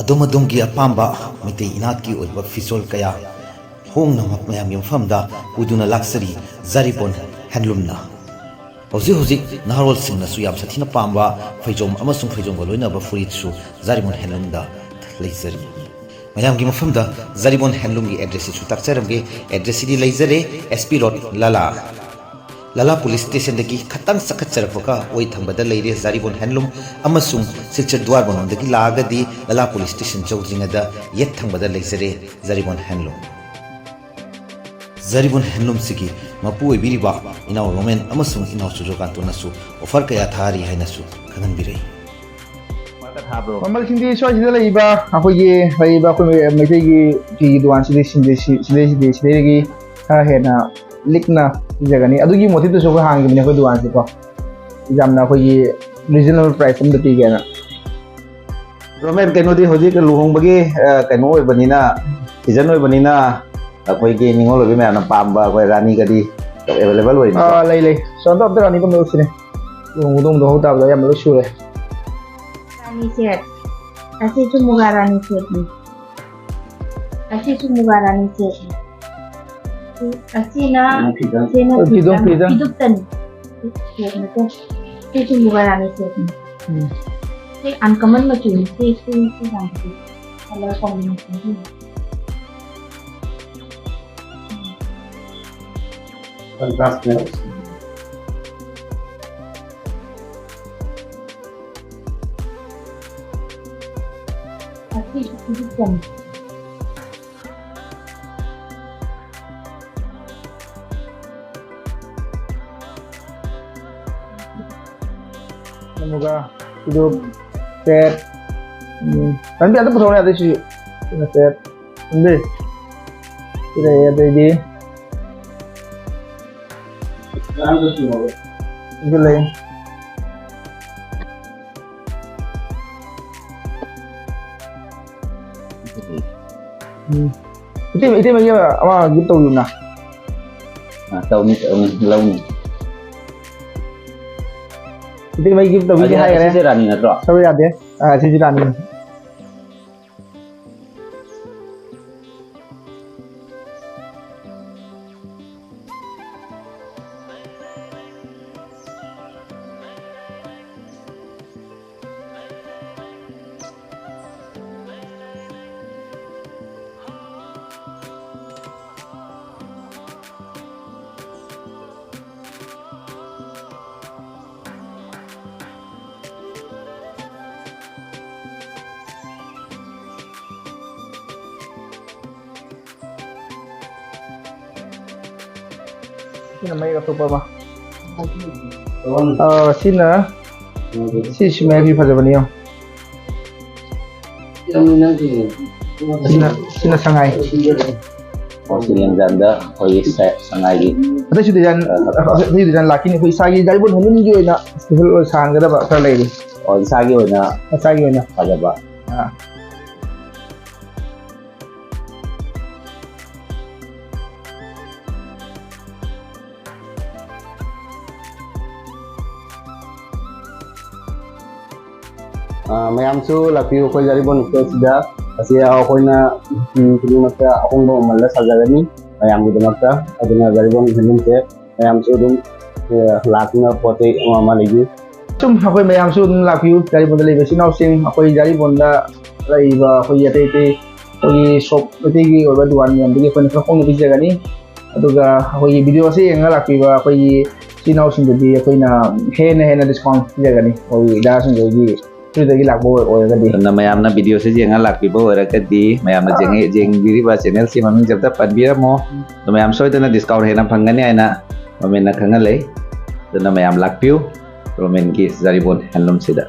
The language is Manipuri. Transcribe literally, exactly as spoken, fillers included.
ꯑꯗꯣꯝ ꯑꯗꯣꯝꯒꯤ ꯑꯄꯥꯝꯕ ꯃꯩꯇꯩ ꯏꯅꯥꯠꯀꯤ ꯑꯣꯏꯕ ꯐꯤꯖꯣꯜ ꯀꯌꯥ ꯍꯣꯡꯅ ꯃꯌꯥꯝꯒꯤ ꯃꯐꯝꯗ ꯄꯨꯗꯨꯅ ꯂꯥꯛꯆꯔꯤ ꯖꯥꯔꯤꯕꯣꯟ ꯍꯦꯟꯂꯨꯝꯅ꯫ ꯍꯧꯖꯤꯛ ꯍꯧꯖꯤꯛ ꯅꯍꯥꯔꯣꯜꯁꯤꯡꯅꯁꯨ ꯌꯥꯝ ꯁꯥꯊꯤꯅ ꯄꯥꯝꯕ ꯐꯩꯖꯣꯝ ꯑꯃꯁꯨꯡ ꯐꯩꯖꯣꯝꯒ ꯂꯣꯏꯅꯕ ꯐꯨꯔꯤꯠꯁꯨ ꯖꯥꯔꯤꯕꯣꯟ ꯍꯦꯟꯂꯨꯝꯗ ꯂꯩꯖꯔꯤ꯫ ꯃꯌꯥꯝꯒꯤ ꯃꯐꯝꯗ ꯖꯥꯔꯤꯕꯣꯟ ꯍꯦꯟꯂꯨꯝꯒꯤ address ꯁꯤꯁꯨ ꯇꯥꯛꯆꯔꯝꯒꯦ꯫ Address ꯁꯤꯗꯤ ꯂꯩꯖꯔꯦ, S P Road, ꯂꯂꯥ꯫ ꯂꯂꯥ police station ꯗꯒꯤ ꯈꯇꯪ ꯆꯈꯠꯆꯔꯛꯄꯒ ꯑꯣꯏ ꯊꯪꯕꯗ ꯂꯩꯔꯦ ꯖꯥꯔꯤꯕꯣꯟ ꯍꯦꯟꯂꯨꯝ, ꯑꯃꯁꯨꯡ ꯁꯤꯜꯆꯔ ꯗꯨꯋꯥꯔ ꯃꯅꯨꯡꯗꯒꯤ ꯂꯥꯛꯑꯒꯗꯤ ꯂꯂꯥ police station ꯌꯧꯗ꯭ꯔꯤꯉꯩꯗ ꯌꯦꯠ ꯊꯪꯕꯗ ꯂꯩꯖꯔꯦ ꯖꯥꯔꯤꯕꯣꯟ ꯍꯦꯟꯂꯨꯝ꯫ ꯖꯥꯔꯤꯕꯣꯟ ꯍꯦꯟꯂꯨꯝꯁꯤꯒꯤ ꯃꯄꯨ ꯑꯣꯏꯕꯤꯔꯤꯕ ꯏꯅꯥꯎ ꯔꯣꯃꯦꯟ ꯑꯃꯁꯨꯡ ꯏꯅꯥꯎ ꯆꯨꯔꯆꯥꯟꯄꯨꯔꯅꯁꯨ offer ꯀꯌꯥ ꯊꯥꯔꯤ ꯍꯥꯏꯅꯁꯨ ꯈꯪꯍꯟꯕꯤꯔꯛꯏ꯫ ꯃꯃꯜꯁꯤꯡꯗꯤ ꯁ꯭ꯋꯥꯏꯁꯤꯗ ꯂꯩꯔꯤꯕ ꯑꯩꯈꯣꯏꯒꯤ, ꯂꯩꯔꯤꯕ ꯑꯩꯈꯣꯏ ꯃꯩꯇꯩꯒꯤ ꯐꯤꯒꯤ ꯗꯨꯀꯥꯟꯁꯤꯗꯩ, ꯁꯤꯗꯩ, ꯁꯤꯗꯩ, ꯁꯤꯗꯩ, ꯁꯤꯗꯩꯗꯒꯤ ꯈꯔ ꯍꯦꯟꯅ ꯂꯤꯛꯅ ꯄꯤꯖꯒꯅꯤ꯫ ꯑꯗꯨꯒꯤ motive ꯇꯨꯁꯨ ꯑꯩꯈꯣꯏ ꯍꯥꯡꯈꯤꯕꯅꯦ ꯑꯩꯈꯣꯏ ꯗꯨꯀꯥꯟꯁꯦꯀꯣ, ꯌꯥꯝꯅ ꯑꯩꯈꯣꯏꯒꯤ reasonable price ꯑꯃꯗ ꯄꯤꯒꯦꯅ꯫ ꯔꯣꯃꯦꯟ, ꯀꯩꯅꯣꯗꯤ ꯍꯧꯖꯤꯛ ꯂꯨꯍꯣꯡꯕꯒꯤ, ꯑ, ꯀꯩꯅꯣ ꯑꯣꯏꯕꯅꯤꯅ, season ꯑꯣꯏꯕꯅꯤꯅ, ꯑꯩꯈꯣꯏꯒꯤ ꯅꯤꯉꯣꯜ ꯑꯣꯏꯕꯤ ꯃꯌꯥꯝꯅ ꯄꯥꯝꯕ ꯑꯩꯈꯣꯏ ꯔꯥꯅꯤꯒꯗꯤ available ꯑꯣꯏꯅꯤꯀꯣ? ꯑꯥ, ꯂꯩ, ꯂꯩ꯫ ꯁꯣꯝꯗ ꯑꯝꯇ ꯔꯥꯅꯤ ꯄꯨꯟꯗꯧꯁꯤꯅꯦ꯫ ꯂꯨꯍꯣꯡ ꯈꯨꯗꯣꯡꯕꯗꯣ ꯍꯧ ꯇꯥꯕꯗ ꯑꯌꯥꯝꯕ ꯂꯣꯏ ꯁꯨꯔꯦ꯫ ꯔꯥꯅꯤ ꯁꯦꯠ꯫ ꯑꯁꯤꯁꯨ ꯃꯨꯒꯥ ꯔꯥꯅꯤ ꯁꯦꯠꯅꯤ꯫ ꯑꯁꯤꯁꯨ ꯃꯨꯒꯥ ꯔꯥꯅꯤ ꯁꯦꯠꯅꯤ꯫ ꯑꯁꯤꯅ, ꯐꯤꯗꯝ꯫ ꯑꯁꯤꯅ ꯐꯤꯗꯝ, ꯐꯤꯗꯝ, ꯐꯤꯗꯝ꯫ ꯐꯤꯗꯨꯞꯇꯅꯤ꯫ ꯁꯦꯠꯅꯤꯀꯣ꯫ ꯁꯤꯁꯨ ꯃꯨꯒꯥ ꯔꯥꯅꯤ ꯁꯦꯠꯅꯤ꯫ ꯎꯝ꯫ ꯁꯤ uncommon ꯃꯆꯨꯅꯤ꯫ ꯁꯤ, ꯁꯤ, ꯁꯤ ꯌꯥꯝ ꯐꯖꯩ꯫ Colour combination ꯁꯤ꯫ Contrast ꯅꯦ꯫ ꯑꯁꯤ, ꯁꯤ ꯆꯟ꯫ ꯑꯗꯨꯒ ꯁꯤꯗꯣ ꯁꯦꯠ, ꯎꯝ, ꯔꯟꯕꯤ ꯑꯗꯨꯝ ꯄꯨꯊꯣꯛꯑꯣ ꯌꯥꯗꯦ ꯁꯤ꯫ ꯁꯤꯅ ꯁꯦꯠ꯫ ꯔꯟꯕꯤ꯫ ꯁꯤ ꯂꯩꯔꯦ ꯑꯗꯩꯗꯤ꯫ ꯁꯤꯁꯨ ꯂꯩ꯫ ꯎꯝ꯫ ꯏꯇꯩꯃ, ꯏꯇꯩꯃꯒꯤ ꯑꯃ gift ꯇꯧꯕꯤꯌꯨꯅ꯫ ꯑ, ꯇꯧꯅꯤ, ꯇꯧꯅꯤ, ꯂꯧꯅꯤ꯫ ꯏꯇꯩꯃꯒꯤ gift ꯇꯧꯕꯤꯒꯦ ꯑꯗꯨ ꯍꯥꯏꯈꯔꯦ꯫ ꯁꯤꯁꯦ ꯔꯥꯅꯤ ꯅꯠꯇ꯭ꯔꯣ? ꯁꯔꯨ ꯌꯥꯗꯦ꯫ ꯑ, ꯁꯤꯁꯦ ꯔꯥꯅꯤ꯫ ꯁꯤꯅ ꯃꯌꯦꯛ ꯑꯇꯣꯞꯄ ꯑꯃ꯫ ꯑꯥ, ꯁꯤꯅ, ꯁꯤ, ꯁꯤ ꯃꯌꯦꯛꯁꯤ ꯐꯖꯕꯅꯤ ꯌꯦꯡꯉꯣ꯫ ꯁꯤꯅ, ꯁꯤꯅ ꯁꯉꯥꯏ꯫ ꯑꯣ, ꯁꯤ ꯂꯦꯡꯖꯥꯟꯗ ꯑꯩꯈꯣꯏꯒꯤ ꯁ-, ꯁꯉꯥꯏꯒꯤ꯫ ꯑꯇꯩꯁꯨ design, ꯑ, ꯑꯇꯩ design ꯂꯥꯛꯈꯤꯅꯤ꯫ ꯑꯩꯈꯣꯏ ꯏꯁꯥꯒꯤ ꯖꯥꯔꯤꯕꯣꯟ handloomꯒꯤ ꯑꯣꯏꯅ special ꯑꯣꯏꯅ ꯁꯥꯍꯟꯒꯗꯕ ꯈꯔ ꯂꯩꯔꯤ꯫ ꯑꯣ, ꯏꯁꯥꯒꯤ ꯑꯣꯏꯅ ꯏꯁꯥꯒꯤ ꯑꯣꯏꯅ꯫ ꯐꯖꯕ꯫ ꯑꯥ꯫ ꯑ, ꯃꯌꯥꯝꯁꯨ ꯂꯥꯛꯄꯤꯌꯨ ꯑꯩꯈꯣꯏ ꯖꯥꯔꯤꯕꯣꯟ ꯁ꯭ꯇꯣꯔꯁꯤꯗ꯫ ꯑꯁꯤ ꯑꯩꯈꯣꯏꯅ ꯐꯤ ꯈꯨꯗꯤꯡꯃꯛꯇ ꯑꯍꯣꯡꯕ ꯃꯃꯜꯗ ꯁꯥꯖꯒꯅꯤ ꯃꯌꯥꯝꯒꯤꯗꯃꯛꯇ꯫ ꯑꯗꯨꯅ ꯖꯥꯔꯤꯕꯣꯟ handloomꯁꯦ ꯃꯌꯥꯝꯁꯨ ꯑꯗꯨꯝ, ꯑ, ꯂꯥꯛꯇꯨꯅ ꯄꯣꯠ ꯆꯩ ꯑꯃ ꯑꯃ ꯂꯩꯕꯤꯌꯨ꯫ ꯁꯨꯝ ꯑꯩꯈꯣꯏ ꯃꯌꯥꯝꯁꯨ ꯑꯗꯨꯝ ꯂꯥꯛꯄꯤꯌꯨ, ꯖꯥꯔꯤꯕꯣꯟꯗ ꯂꯩꯕ ꯏꯆꯤꯟ ꯏꯅꯥꯎꯁꯤꯡ, ꯑꯩꯈꯣꯏ ꯖꯥꯔꯤꯕꯣꯟꯗ ꯂꯩꯔꯤꯕ ꯑꯩꯈꯣꯏꯒꯤ ꯑꯇꯩ ꯑꯇꯩ ꯑꯩꯈꯣꯏꯒꯤ shop ꯃꯩꯇꯩꯒꯤ ꯑꯣꯏꯕ ꯗꯨꯀꯥꯟ ꯃꯌꯥꯝꯗꯒꯤ ꯑꯩꯈꯣꯏꯅ ꯈꯔ ꯍꯣꯡꯅ ꯄꯤꯖꯒꯅꯤ꯫ ꯑꯗꯨꯒ ꯑꯩꯈꯣꯏꯒꯤ video ꯑꯁꯤ ꯌꯦꯡꯉ ꯂꯥꯛꯄꯤꯕ ꯑꯩꯈꯣꯏꯒꯤ ꯏꯆꯤꯟ ꯏꯅꯥꯎꯁꯤꯡꯗꯗꯤ ꯑꯩꯈꯣꯏꯅ ꯍꯦꯟꯅ ꯍꯦꯟꯅ discount ꯄꯤꯖꯒꯅꯤ, ꯑꯩꯈꯣꯏꯒꯤ ꯏꯗꯥꯁꯤꯡꯗꯒꯤ, ꯁꯤꯗꯒꯤ ꯂꯥꯛꯄ ꯑꯣꯏꯔꯒꯗꯤ꯫ ꯑꯗꯨꯅ ꯃꯌꯥꯝꯅ video ꯁꯤ ꯌꯦꯡꯉ ꯂꯥꯛꯄꯤꯕ ꯑꯣꯏꯔꯒꯗꯤ, ꯃꯌꯥꯝꯅ ꯌꯦꯡꯉꯤ-, ꯌꯦꯡꯕꯤꯔꯤꯕ channel ꯁꯤ ꯃꯃꯤꯡꯁꯦ ꯑꯝꯇ ꯄꯟꯕꯤꯔꯝꯃꯣ꯫ ꯑꯗꯣ ꯃꯌꯥꯝ ꯁꯣꯏꯗꯅ discount ꯍꯦꯟꯅ ꯐꯪꯒꯅꯤ ꯍꯥꯏꯅ ꯒꯣꯔꯃꯦꯟꯅ ꯈꯪꯍꯜꯂꯦ꯫ ꯑꯗꯨꯅ ꯃꯌꯥꯝ ꯂꯥꯛꯄꯤꯌꯨ ꯒꯣꯔꯃꯦꯟꯒꯤ ꯖꯥꯔꯤꯕꯣꯟ handloomꯁꯤꯗ꯫